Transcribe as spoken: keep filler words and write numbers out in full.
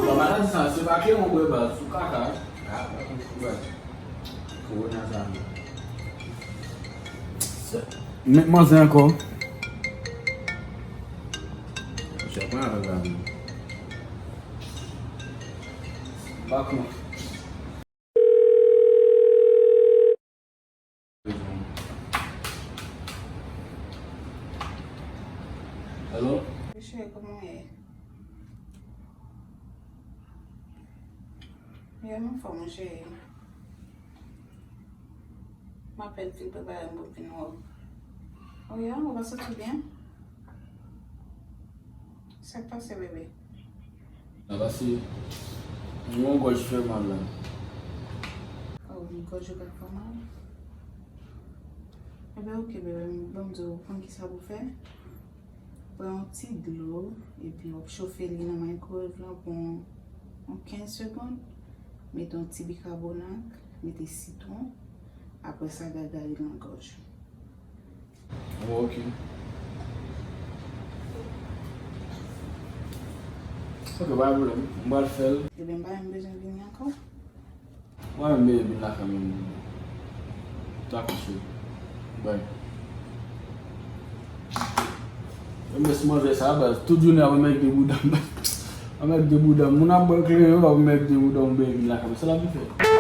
Bon, maladi sa, se pa Clermont bwè baz, sou kaka. Ah, pa konn bwè. Kowona sa menm. Met manzè ankò. Misye pran avèk la menm. Pa konn. Hello? Wi cheri, kòman w ye? Wi, m anfòm, wi cheri. M apèn fin prepare m pou m vin wè w. Wi, ou pa santi w byen? Sa k pase, bebe? Sa pase, yon gòj fè mal la. Oh, yon gòj ou ka fè mal? Ebyen, oke, bebe, m, ban m di w, ou konn ki sa pou w fè? Pran yon ti dlo, epi w ap chofe li nan microwave lan pou yon, yon kenz segonn. Mete yon ti bikabonat, mete sitwon, apre sa, gaga li nan gòj. Oh, ok. Ok, pa gen pwoblèm. M pral fè l. Ebyen, m pa menm bezwen vini ankò. Mwen menm, bebe, vin lakay mwen. Ta kouche. Bay. Mwen mès manzè sa, baz. Tout jounen, ap anmègde bouda m. Anmègde bouda m. Moun ap bwè kleren, yo, ap anmègde bouda m, bebe, vin lakay mwen. Sa l ap vin fè?